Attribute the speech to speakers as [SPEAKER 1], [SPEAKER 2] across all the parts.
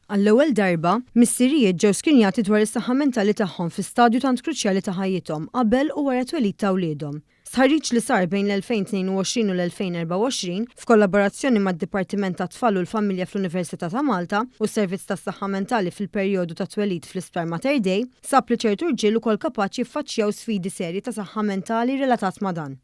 [SPEAKER 1] Għall-ewwel darba, missirijiet ġew skrinjati dwar is-saħħa mentali tagħhom fi stadju tant kruċjali ta' ħajjithom, qabel u wara t-twelid ta' wliedhom. Stħarriġ li sar bejn l-2022 u l-2024, f'kollaborazzjoni mad-Dipartiment tat-Tfal u l-Familja fl-Università ta' Malta u s-Servizz tas-Saħħa Mentali fil-perjodu tat-twelid fl-Isptar Mater Dei, sab li ċertu rġiel ukoll kapaċi jiffaċċjaw sfidi serji ta' saħħa mentali relatat ma' dan.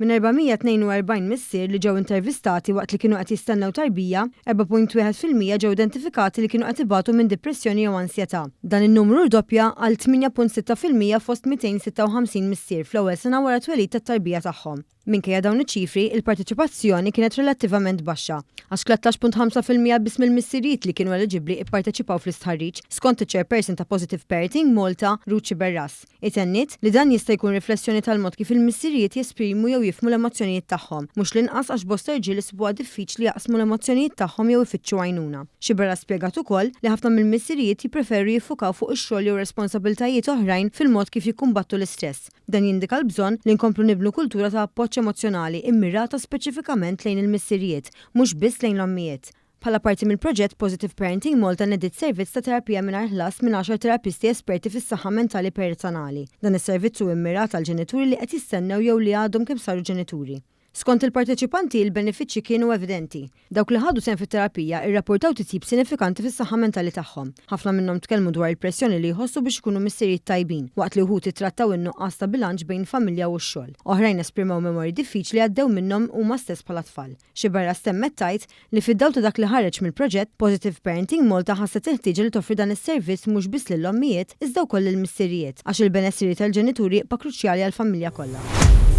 [SPEAKER 1] Minn 442 missier li ġew intervistati waqt li kienu qed jistennew tarbija, 4.1% ġew identifikati li kienu qed ibatu minn dipressjoni jew ansjetà. Dan in-numru rdoppja għal 8.6% fost 256 missier fl-ewwel sena wara t-twelid tat-tarbija tagħhom. Minkejja dawn iċ-ċifri, il-parteċipazzjoni kienet relattivament baxxa, għax 13.5% biss mill-missirijiet li kienu eliġibbli ipparteċipaw fl-istħarriġ, skont iċ-chairperson ta' Positive Parenting Malta, Ruth Sciberras. Hi tenniet li dan jista' jkun riflessjoni tal-mod kif il-missirijiet jesprimu jew jifhmu l-emozzjonijiet tagħhom, mhux l-inqas għax bosta rġiel isibuha diffiċli jaqsmu l-emozzjonijiet tagħhom jew ifittxu għajnuna. Sciberras spjegat ukoll li ħafna mill-missirijiet jippreferu jiffukaw fuq ix-xogħol jew responsabilitajiet oħrajn fil-mod kif jikkumbattu l-istress. Dan jindika l-bżonn li nkomplu nibnu kultura ta' appoġġ emozzjonali immirata speċifikament lejn il-missirijiet, mhux biss lejn l-ommijiet. Bħala parti mill-proġett Positive Parenting Malta nediet servizz ta' terapija mingħajr ħlas minn għaxar terapisti esperti fis-saħħa mentali pertanali. Dan is-servizz hu immirat għal ġenituri li qed jistennew jew li għadhom kemm saru ġenituri. Skont il-parteċipanti, il-benefiċċji kienu evidenti. Dawk li ħadu sehem fit-terapija rrapportaw titjib sinifikanti fis-saħħa mentali tagħhom. Ħafna minnhom tkellmu dwar il-pressjoni li jħossu biex ikunu missirijiet tajbin, waqt li wħud ittrattaw in-nuqqas ta' bilanċ bejn familja u x-xogħol. Oħrajn esprimew memorji diffiċli li għaddew minnhom huma stess bħala tfal. Sciberras temmet tgħid li fid-dawl ta' dak li ħareġ mill-proġett, Positive Parenting Malta ħasset il-ħtieġa li toffri dan is-servizz mhux biss lill-ommijiet iżda wkoll lill-missirijiet, għax il-benesseri tal-ġenituri jibqa' kruċjali għall-familja kollha.